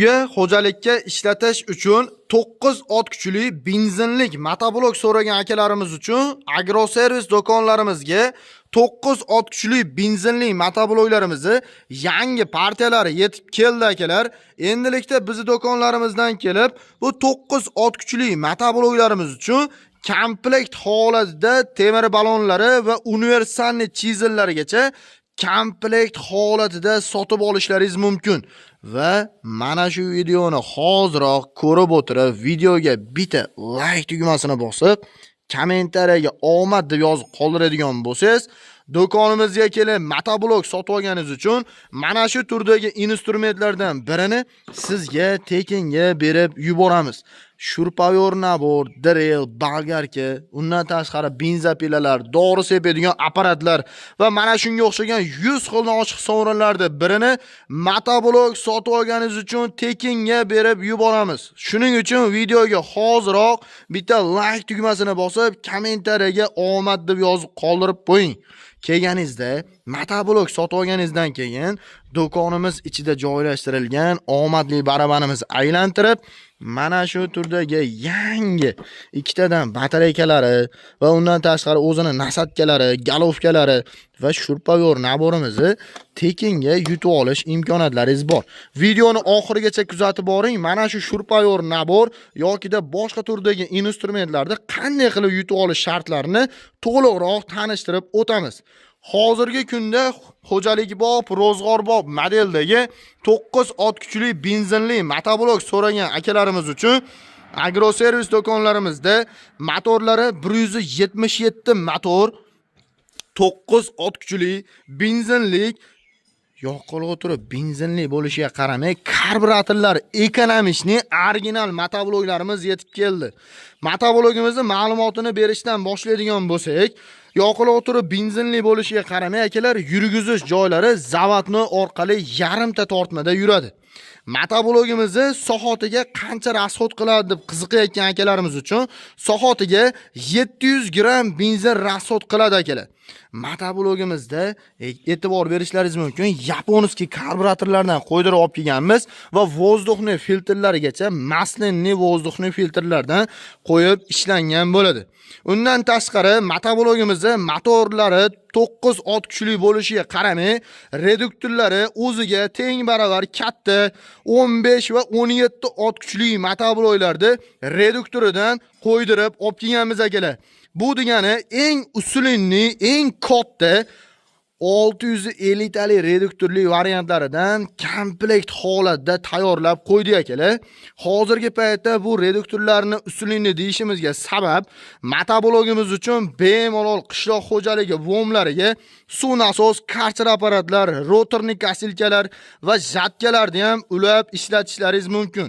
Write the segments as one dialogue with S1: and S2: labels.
S1: Uyga, xo'jalikka ishlatish uchun 9 ot kuchli benzinlik motoblok so'ragan akalarimiz uchun agroservis do'konlarimizga 9 ot kuchli benzinli motobloklarimizni yangi partiyalari yetib keldi, akalar. Endilikda bizni do'konlarimizdan kelib, bu 9 ot kuchli motobloklarimiz uchun komplekt holatida temir balonlari va универсальный chizellarigacha komplekt holatida sotib olishlaringiz mumkin. Va mana shu videoni hoziroq ko'rib o'tirib, videoga bitta like tugmasini bosib, kommentariyaga "omad" deb yozib qoldiradigan bo'lsangiz, do'konimizga kelib motoblok sotib olganingiz uchun mana shu turdagi instrumentlardan birini sizga tekinga berib yuboramiz. Шуруповёрт набор, дрель, болгарка, undan tashqari бензопила lar, dori sepadigan apparatlar va mana shunga o'xshagan 100 xildan oshiq sovrinlardan birini motoblok sotib olganingiz uchun tekinga berib yuboramiz. Shuning uchun videoga hoziroq bitta like tugmasini bosib, kommentariyaga "omad" deb yozib qoldirib qo'ying. Kelganingizda motoblok sotib olganingizdan keyin do'konimiz ichida joylashtirilgan omadli barabanimizni aylantirib, mana shu turdagi yangi ikkitadan batareykalari va undan tashqari o'zini насадка lari, головка lari va шуруповёрт набор imizni tekinga yutib olish imkoniyatlaringiz bor. Videoni oxirigacha kuzatib boring. Mana shu шуруповёрт набор yokida boshqa turdagi instrumentlarni qanday qilib yutib olish shartlarini to'liqroq tanishtirib o'tamiz. Hozirgi kunda xo'jalikbop, ro'zg'orbop modeldagi 9 ot kuchli benzinli motoblok so'ragan akalarimiz uchun agroservis do'konlarimizda motorlari 177 motor, 9 ot kuchli benzinlik, yoqilg'i turib benzinli bo'lishiga qaramay, karburatorlar экономичный, original motobloklarimiz yetib keldi. Motoblokimizni ma'lumotini berishdan boshlaydigan bo'lsak, yoqilg'i turib benzinli bo'lishiga qaramay, akalar, yurgizish joylari заводной orqali yarimta tortmada yuradi. Motoblogimizni soatiga qancha расход qiladi deb qiziqayotgan akalarimiz uchun soatiga 700 gramm benzin расход qiladi, akalar. Motoblogimizda e'tibor berishlaringiz mumkin, японский karburatorlardan qo'ydirib olib kelganmiz va воздухный filtrlarigacha масляный воздухный filtrlardan qo'yib ishlangan bo'ladi. Undan tashqari motoblogimizda motorlari 9 ot kuchli bo'lishiga qaramay, reduktorlari o'ziga teng barobar katta 15 va 17 ot kuchli motobloklarda reduktoridan qo'ydirib olib kelganmiz, akalar. Bu degani eng усиленный, eng katta 650 talik reduktorli variantlaridan komplekt holatda tayyorlab qo'ydik, akalar. Hozirgi paytda bu reduktorlarni усиленный deyishimizga sabab motoblogimiz uchun bemalol qishloq xo'jaligi vomlariga suv nasos, karcher apparatlar, роторный косилка lar va жатка larni ham ulab ishlatishlaringiz mumkin.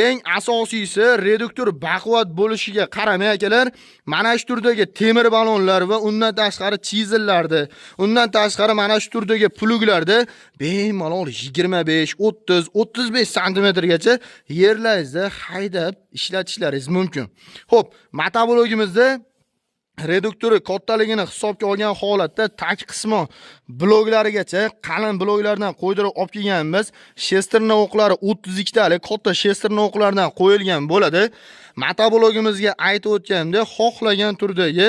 S1: Eng asosiysi, reduktor baquvvat bo'lishiga qaramay, akalar, mana shu turdagi temir balonlar va undan tashqari chizellarni, undan tashqari mana shu turdagi плуг larda bemalol 25, 30, 35 santimetrgacha yerlaringizda haydab ishlatishlaringiz mumkin. Xo'p, motoblogimizda reduktori kattaligini hisobga olgan holatda tag qismi bloklarigacha qalin bloklardan qo'ydirib olib kelganmiz. Шестерня o'qlari 32 talik katta шестерня o'qlardan qo'yilgan bo'ladi. Motoblogimizga aytib o'tganimdek, xohlagan turdagi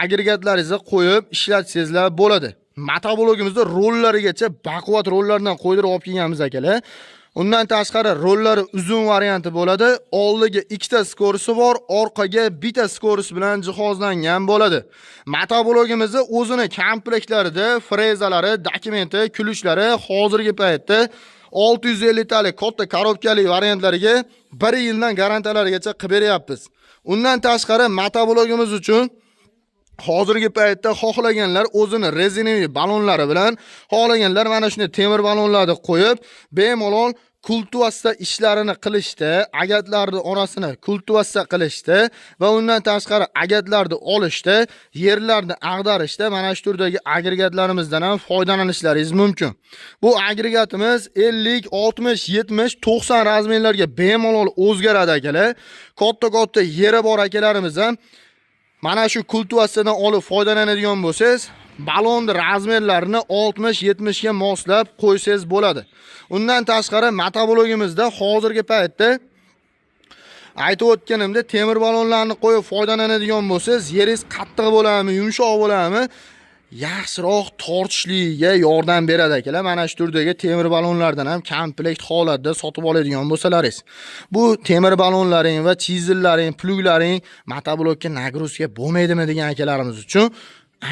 S1: agregatlaringizni qo'yib ishlatsangizlar bo'ladi. Motoblogimizda rollarigacha baquvvat rollardan qo'ydirib olib kelganmiz, akalar. Undan tashqari rollari uzun varianti bo'ladi. Oldiga ikkita скорость i bor, orqaga bitta скорость bilan jihozlangan bo'ladi. Motoblogimizni o'zini komplektlarida frezalari, dokumenti, ключ lari hozirgi paytda 650 talik katta коробка li variantlariga 1 yildan garantiyalarigacha qilib beryapmiz. Undan tashqari motoblogimiz uchun hozirgi paytda xohlaganlar o'zini резиновый balonlari bilan, xohlaganlar mana shunday temir balonlarni qo'yib, bemalol kultuvasta ishlarini qilishda, agatlarni orasini kultuvasta qilishda va undan tashqari agatlarni olishda, yerlarni ag'darishda mana shu turdagi agregatlarimizdan ham foydalanishlaringiz mumkin. Bu agregatimiz 50, 60, 70, 90 размер larga bemalol o'zgaradi, akalar. Katta-katta yeri bor akalarimiz ham mana shu kultuvastadan olib foydalanadigan bo'lsangiz, Balonni размер larini 60-70 ga moslab qo'ysangiz bo'ladi. Undan tashqari motoblogimizda hozirgi paytda aytib o'tganimda temir balonlarni qo'yib foydalanadigan bo'lsangiz, yeringiz qattiq bo'ladimi, yumshoq bo'ladimi, yaxshiroq tortishligiga yordam beradi, akalar. Mana shu turdagi temir balonlardan ham komplekt holatda sotib oladigan bo'lsalaringiz, bu temir balonlaring va chizellaring, pluglaring motoblokka нагрузка bo'lmaydimi degan akalarimiz uchun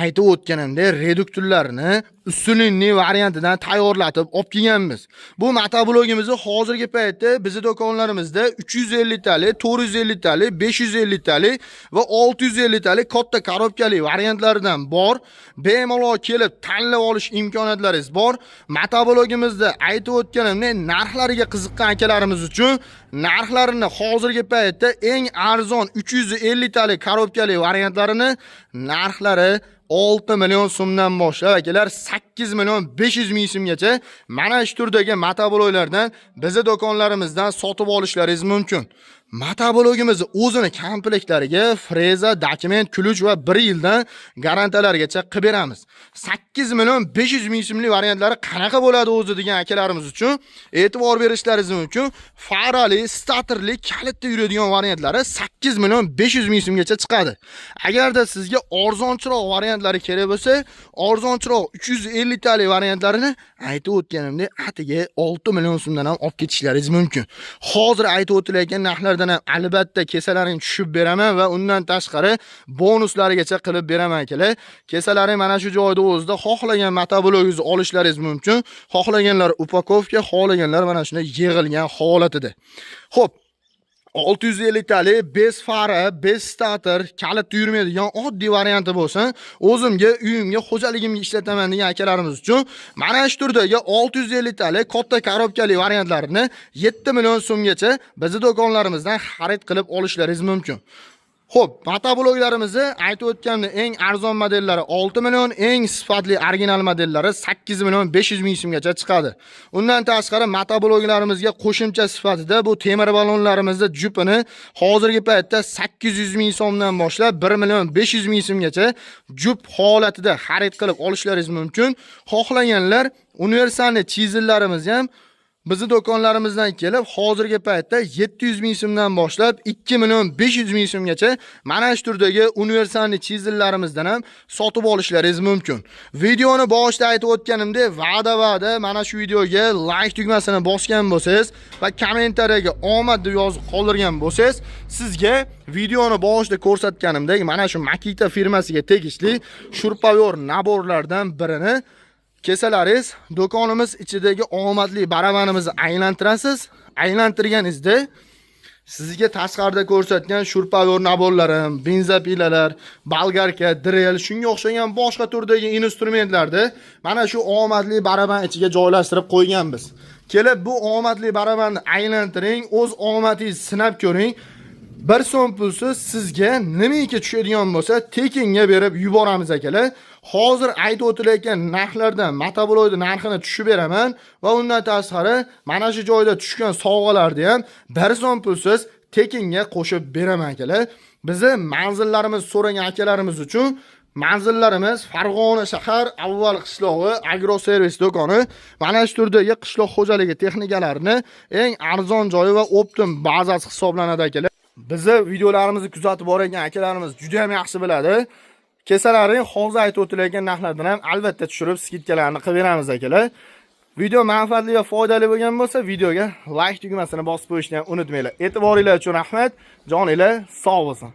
S1: aytib o'tganimdek reduktorlarni усиленный variantidan tayyorlatib olib kelganmiz. Bu motoblogimizni hozirgi paytda bizni do'konlarimizda 350 talik, 450 talik, 550 talik va 650 talik katta korobkali variantlaridan bor. Bemalol kelib tanlab olish imkoniyatlaringiz bor. Motoblogimizda aytib o'tganimdek narxlariga qiziqqan akalarimiz uchun narxlarini hozirgi paytda eng arzon 350 talik korobkali variantlarini narxlari 6 million so'mdan boshlab, akalar, 8 million 500 ming so'mgacha mana shu turdagi motobloklardan bizni do'konlarimizdan sotib olishlaringiz mumkin. Motoblogimizni o'zini komplektlariga freza, dokument, ключ va 1 yildan garantiyalargacha qilib beramiz. 8 million 500 ming so'mlik variantlari qanaqa bo'ladi o'zi degan akalarimiz uchun e'tibor berishlaringiz mumkin. Farali, statorli, kalitda yuradigan variantlari 8 million 500 ming so'mgacha chiqadi. Agarda sizga arzonchiroq variantlari kerak bo'lsa, arzonchiroq 350 talik variantlarini aytib o'tganimdek atigi 6 million so'mdan ham olib ketishlaringiz mumkin. Hozir aytib o'tilayotgan narxlardan ham albatta kesalaring tushib beraman va undan tashqari bonuslarigacha qilib beraman, akalar. Kesalaring mana shu joyda o'zida xohlagan motoblokingizni olishlaringiz mumkin. Xohlaganlar упаковка, xohlaganlar mana shunday yig'ilgan holatida. Xo'p, 650 talik без fara, без stator, kalitda yurmaydigan oddiy varianti bo'lsin, o'zimga, uyimga, xo'jaligimga ishlataman degan akalarimiz uchun mana shu turdagi 650 talik katta korobkali variantlarini 7 million so'mgacha bizni do'konlarimizdan xarid qilib olishlaringiz mumkin. Xo'p, motobloklarimizni aytib o'tganimdek eng arzon modellari 6 million, eng sifatli original modellari 8 million 500 ming so'mgacha chiqadi. Undan tashqari motobloklarimizga qo'shimcha sifatida bu temir balonlarimizni jupini hozirgi paytda 800 ming so'mdan boshlab 1 million 500 ming so'mgacha jup holatida xarid qilib olishlaringiz mumkin. Xohlaganlar универсальный chizellarimizni ham bizni do'konlarimizdan kelib hozirgi paytda 700 ming so'mdan boshlab 2 million 500 ming so'mgacha mana shu turdagi универсальный chizellarimizdan ham sotib olishlaringiz mumkin. Videoni boshida aytib o'tganimdek, va'da mana shu videoga like tugmasini bosgan bo'lsangiz va kommentariyaga omad deb yozib qoldirgan bo'lsangiz, sizga videoni boshida ko'rsatganimdek mana shu Makita firmasiga tegishli шуруповёрт набор lardan birini kesalaringiz do'konimiz ichidagi omadli barabanimizni aylantirasiz. Aylantirganingizda sizga tashqarida ko'rsatgan шуруповёрт набор larim, бензопила lar, болгарка, drel, shunga o'xshagan boshqa turdagi instrumentlarni mana shu omadli baraban ichiga joylashtirib qo'yganmiz. Kelib bu omadli barabanni aylantiring, o'z omadingizni sinab ko'ring. Bir so'm pulsiz sizga nimaiki tushadigan bo'lsa, tekinga berib yuboramiz, akalar. Hozir aytib o'tilayotgan narxlardan motoblokni narxini tushib beraman va undan tashqari mana shu joyda tushgan sovg'alarni ham bir so'm pulsiz tekinga qo'shib beraman, akalar. Bizni manzillarimiz so'ragan akalarimiz uchun manzillarimiz Farg'ona shahar, Avval qishlog'i, Agro servis do'koni. Mana shu turdagi qishloq xo'jaligi texnikalarini eng arzon joyi va оптом bazasi hisoblanadi, akalar. Bizni videolarimizni kuzatib borayotgan akalarimiz juda ham yaxshi biladi. Kesalaring hozir aytib o'tilayotgan narxlardan ham albatta tushirib скидка larni qilib beramiz, akalar. Video manfaatli va foydali bo'lgan bo'lsa, videoga like tugmasini bosib qo'yishni ham unutmanglar. E'tiboringlar uchun rahmat. Joninglar sog' bo'lsin.